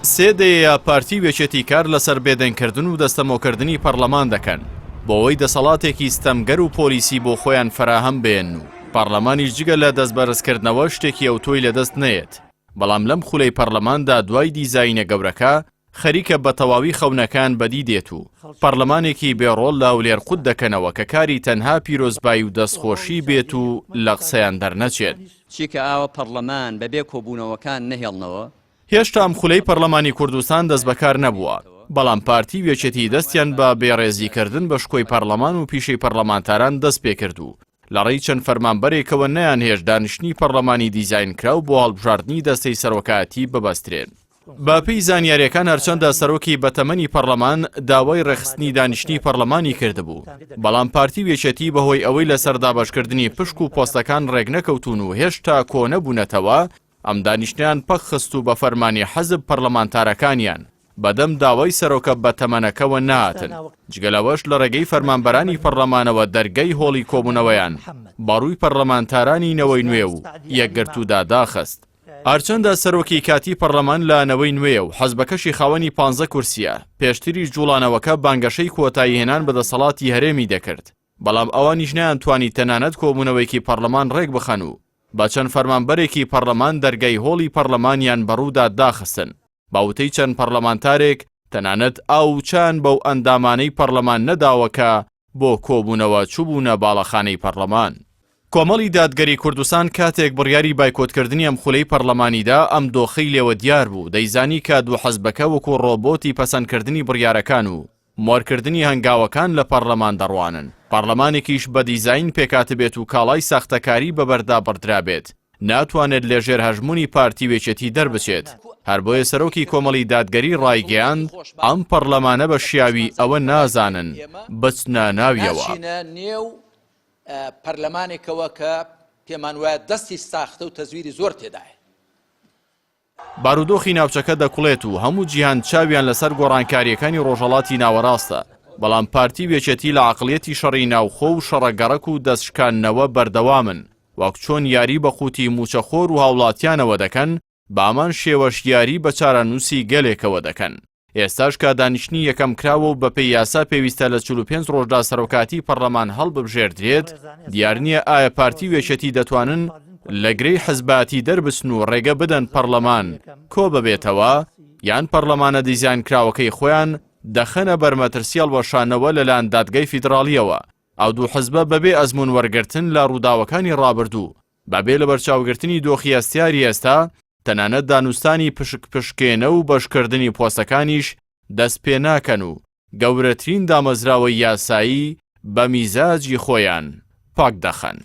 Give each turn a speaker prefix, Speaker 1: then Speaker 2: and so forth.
Speaker 1: سێ دەیەیە پارتی و یەکێتی کار لەسەر بێدەنگکردن و دەستەمۆکردنی پەڕلەمان دەکەن بۆ ئەوەی دەسەڵاتێکی ستەمگەر و پۆلیسی بۆ خۆیان فەراهەم بێنن و پەڕلەمانیش جگە لە دەستبەرزکردنەوە شتێکی ئەوتۆی لەدەست نەیەت، بەڵام لەم خولەی پەڕلەماندا دوای دیزاینە گەورەکە خەریکە بە تەواوی خەونەکان بەدی دێت و پەڕلەمانێکی بێ ڕۆڵ لە هەولێر قوت دەکەنەوە کە کاری تەنها پیرۆزبایی و دەستخۆشی بێت و لە قسەیان دەرنەچێت.
Speaker 2: چی کە ئاوە پەڕلەمان بەبێ کۆبوونەوەکان نەهێڵنەوە.
Speaker 1: هێشتا ئەم خولەی پەڕلەمانی کوردستان دەستبەکار نەبووە، بەڵام پارتی و یەکێتی دەستیان بە بێڕێزیکردن بە شکۆی پەڕلەمان و پیشەی پەڕلەمانتاران دەستپێکرد و لەڕێی چەند فەرمانبەرێکەوە نەیانهێشت دانیشتنی پەڕلەمانی دیزاینکراو بۆ هەڵبژاردنی دەستەی سەرۆکایەتی ببەسترێن. بەپێی زانیارییەکان هەرچەندە سەرۆکی بەتەمەنی پەڕلەمان داوای ڕێکخستنی دانیشتنی پەڕلەمانی کردبوو، بەڵام پارتی و یەکێتی بەهۆی ئەوەی لەسەر دابەشکردنی پشک و پۆستەکان ڕێکنەکەوتوون و هێشتا کۆنەبوونەتەوە، ئەم دانیشتنەیان پەکخست و بە فەرمانی حزب پەرلەمانتارەکانیان بەدەم داوای سەرۆکە بەتەمەنەکەوە نەهاتن، جگە لەوەش لە ڕێگەی فەرمانبەرانی پەرلەمانەوە دەرگای هۆڵی کۆبوونەوەیان بەڕووی پەرلەمانتارانی نەوەی نوێ و یەکگرتوودا داخست. هەرچەندە سەرۆکی کاتی پەرلەمان لە نەوەی نوێیە و حزبەکەشی خاوەنی پانزە کورسییە، پێشتریش جوڵانەوەکە بانگەشەی کۆتاییهێنان بە دەسەڵاتی هەرێمی دەکرد، بەڵام ئەوانیش نەیانتوانی تەنانەت کۆبوونەوەیەکی پەڕلەمان ڕێکبخەن و بە چەند فەرمانبەرێکی پەڕلەمان دەرگای هۆڵی پەڕلەمانیان بەڕوودا داخستن، بە وتەی چەند پەڕلەمانتارێک تەنانەت ئاو و چایان بەو ئەندامانەی پەڕلەمان نەداوە کە بۆ کۆبوونەوە چووبوونە باڵەخانەی پەڕلەمان. کۆمەڵی دادگەری کوردستان کاتێک بڕیاری بایکۆتکردنی ئەم خولەی پەڕلەمانی دا، ئەم دۆخەی لێوە دیار بوو، دەیزانی کە دوو حزبەکە وەکو ڕۆبۆتی پەسەندکردنی بڕیارەکان و مۆرکردنی هەنگاوەکان لە پەڕلەمان دەڕوانن، پەڕلەمانێکیش بە دیزاین پێکهاتبێت و کاڵای ساختەکاری بەبەردا بڕدرابێت، ناتوانێت لەژێر هەژموونی پارتی و یەکێتی دەربچێت، هەر بۆیە سەرۆکی کۆمەڵی دادگەری ڕایگەیاند، ئەم پەڕلەمانە بە شیاوی ئەوە نازانن بچنە ناویەوە.
Speaker 3: ناچینە نێو پەرلەمانێکەوە کە پێمانوایە دەستی ساختە و تەزویری زۆر تێدایە.
Speaker 1: بارودۆخی ناوچەکە دەکوڵێت و هەموو جیهان چاویان لەسەر گۆڕانکارییەکانی ڕۆژهەڵاتی ناوەڕاستە، بەڵام پارتی و یەکێتی لە عەقڵیەتی شەڕی ناوخۆ و شەڕە گەڕەک و دەست شکاندنەوە بەردەوامن، وەک چۆن یاری بە قوتی مووچەخۆر و هاوڵاتیانەوە دەکەن، بەهەمان شێوەش یاری بە چارەنووسی گەلێکەوە دەکەن. ئێستاش کە دانیشتنی یەکەم کراوە و بەپێی یاسا پێویستە لە 45 ڕۆژدا سەرۆکاتی پەڕلەمان هەڵببژێردرێت، دیار نییە ئایا پارتی و یەکێتی دەتوانن لە گرێی حزبایەتی دەربچن و ڕێگە بدەن پەڕلەمان کۆببێتەوە، یان پەڕلەمانە دیزاینکراوەکەی خۆیان دەخەنە بەر مەترسی هەڵوەشانەوە لەلایەن دادگای فیدڕاڵییەوە. ئەو دوو حزبە بەبێ ئەزموون وەرگرتن لە ڕووداوەکانی ڕابردوو، بەبێ لەبەرچاوگرتنی دۆخی هەستیاری ئێستا، تەنانەت دانوستانی پشک پشکێنە و بەشکردنی پۆستەکانیش دەست پێ ناکەن و گەورەترین دامەزراوەی یاسایی بە میزاجی خۆیان پاک دەخەن.